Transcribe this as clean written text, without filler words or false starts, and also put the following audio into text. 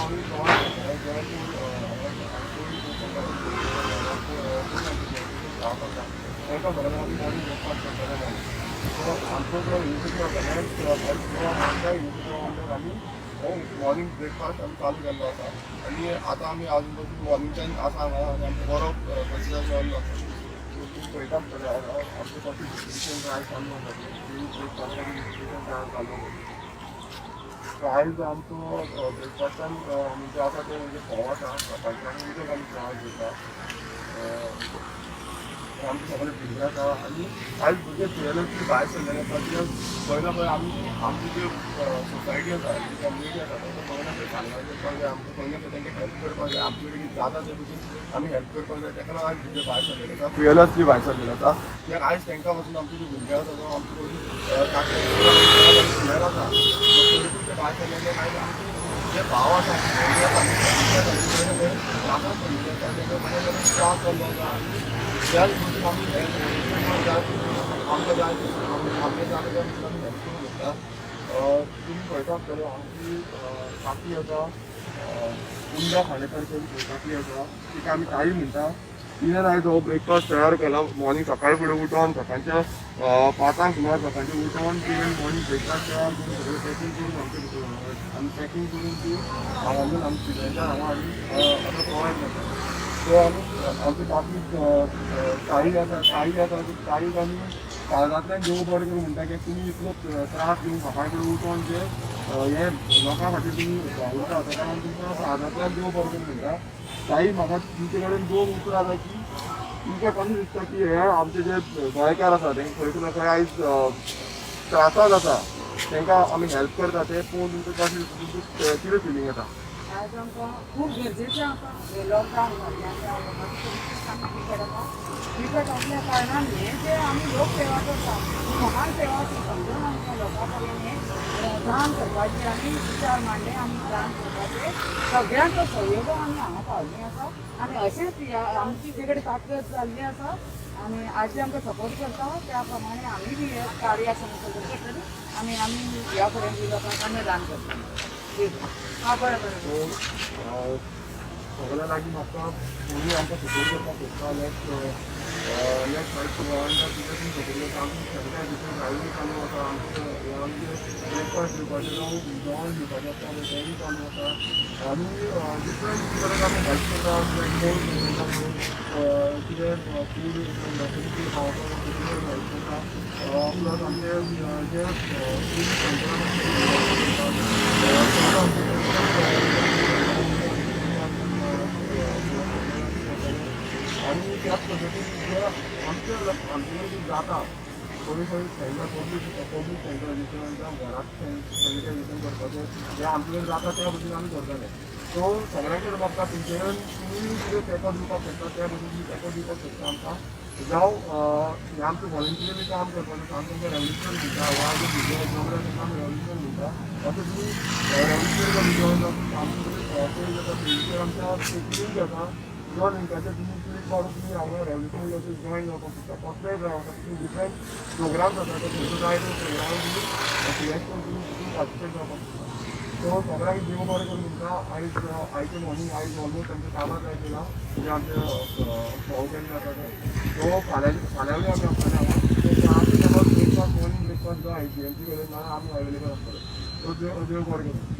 आमी गोंयांत तांकां बरोबर आमी मॉर्निंग ब्रेकफास्ट करतले मॉर्निंग. सो आमचो जो इनिशिएटीव आसा, हेल्थ गोवा आमच्या इनिशिएटिव्हा अंडर आमी हो मॉर्निंग ब्रेकफास्ट आमी चालू केल्लो आसा आनी आतां आमी आजून पासून मॉर्निंगच्यान आसा हांगा आनी आमचो बरो प्रतिसाद मेळिल्लो आसा. सो तुमी पळयता आसतले आमचें कशें डिस्ट्रिब्युशन ड्रायव्ह चालू आसा, तें ब्रेकफास्टाचें डिस्ट्रिब्युशन ड्रायव्ह चालू आसा. सो आयज आमचो ब्रेकफास्टान म्हणजे आसा तें म्हणजे फोव आसा सकाळचें आनी उदक आमी प्रोवायड करता. आमचे सगळे भुरगे आसा आनी आयज भुरगे फियरलेसली भायर सरलेले आसा, कित्याक खंय ना खंय आमी आमची जी सोसायटी आसा, जी कम्युनिटी आसा, तांकां खंय ना खंय सांगलां करपाक जाय, आमकां खंय ना खंय तांकां हेल्प करपाक जाय. आमचे कडेन कितें जाता तें भशेन आमी हेल्प करपाक जाय. ताका लागून आयज भुरगे भायर सरलेले आसा, फियरलेसली भायर सरलेले आसा, कित्याक आयज तांकां वचून आमचे जे भुरगे आसा, जावं आमचे कडेन फियर आसा, तरी ते भायर सरलेले. आयज आमचे जे भाव आसा, भयणी आसा, त्रासान पडिल्ले आसा, तांकां खंय ना खंय त्रास जाल्लो आसा आनी त्याच भशेन आमी जाय, आमकां जाय, आमकां जाता त्या भशेन आमी हेल्प करूंक शकता. तुमी पळयता आसतले, आमची काकी आसा, कुंदा खांडेकर करून काकी आसा, तिका आमी ताई म्हणटा. तिणें आयज हो ब्रेकफास्ट तयार केला. मॉर्निंग सकाळी फुडें उठोन सकाळच्या 5 सुमार सकाळचें उठोन तिणें मॉर्निंग ब्रेकफास्ट तयार करून सगळें पॅकिंग करून आमचे आमी पॅकिंग करून ती हांगा आमच्या पिड्यांच्या हांगा हाडून आतां प्रोवायड करता. सो आमी आमची काकी ताई आसा, ताई आसा, ताईक आमी काळजांतल्यान देव बरें करूं म्हणटा, की तुमी इतलो त्रास घेवन सकाळी फुडें उठोन जे हे लोकां खातीर तुमी वावुरता, ताका लागून तुमकां काळजांतल्यान देव बरें करूं म्हणटा. ताई, म्हाका तुमचे कडेन दोन उतरां जाय की तुमकां कशें दिसता की हे आमचे जे गोंयकार आसा, तेंकां खंय ना खंय आयज त्रासात आसा, तांकां आमी हेल्प करता ते पळोवन तुमकां कशें, तुमकां कितें फिलींग येता? आयज आमकां खूब गरजेचें आसा हें लॉकडावन जाल्ल्यान त्या लोकांची परिस्थिती सामकी बिकट आसा. बिकट असल्या कारणान हें जें आमी लोकसेवा करता, ही महान सेवा ती समजून आमकां लोकां कडेन हें दान करपाचें आमी विचार मांडले आनी दान करपाचें सगळ्यांचो सहयोग आमी हांगा पावल्लीं आसा आनी अशेंच ह्या आमची जे कडेन ताकद जाल्ली आसा आनी आज जे आमकां सपोर्ट करता, त्या प्रमाणे आमी बी हे कार्य समजून करतली आनी आमी ह्या फुडें बी लोकांक अन्नदान करतली. हां, बरें बरें. सो सगळ्या लागीं म्हाका कोणी आमकां सपोर्ट करपाक सोदता, let's help Goa, कितें तुमी सपोर्ट करता. आमची सॅनिटायझेशन ड्रायव्हूय चालू आसा, आमचे आमचे ब्रेकफास्ट दिवपाचें जावं जेवण दिवपाचें आसता पळय, तेंय चालू आसा आनी डिफरंट तरेन आमी हेल्प करता. लायक कितें फूड कितें खावपाक हेल्प करता, प्लस आमचे जे फूड सेंटर आसा, आनी त्याच पद्दतीन जे आमचे आमचे कडेन जाता खंय खंय सेंटर, पब्लीक सॅनिटायझेशन जावं घरात सॅनिटायझेशन करपाचें जें आमचे कडेन जाता, त्या भशेन आमी करतले. सो सगळ्यां कडेन मागता, तुमचे कडेन तुमी कितें तेंको दिवपाक शकता, त्या भशेन तुमी तेंको दिवपाक शकता आमकां. जावं हें आमचें व्हॉलंटियरली काम करपाचें. आमी तुमकां रेवल्युशन म्हणटा वा जे भुरगे जॉबराक तांकां आमी रेवल्युशन म्हणटा. अशें तुमी रेवल्युशन जॉयन जावन आमचे कडेन पेज आसा, पेजीचेर आमच्या एक लिंक आसा. ज्या लिंकाचेर तुमी क्लिक मारून तुमी हांगा रेवल्युशन जॉयन जावपाक शकता. कसलेय ड्रायव्ह आसा, तितून डिफरंट प्रोग्राम्स आसा, ते खंयचो जाय तो प्रोग्राम तुमी सिलेक्ट करून तुमी तितून पार्टिसिपेट जावपाक शकता. सो सगळ्यांक देव बरें करूं म्हणटा. आयज आयचे मॉर्निंग आयज ऑलमोस्ट आमचें कामां जाय केलां, म्हणजे आमचे फोव केल्ले आसा ते. सो फाल्यां फाल्यांय आमी आसतले हांगा. सो आमी समज ब्रेकफास्ट, मॉर्निंग ब्रेकफास्ट जाय जीएमसी कडेन जाल्यार आमी अवेलेबल आसतले. सो देव देव बरें करूं.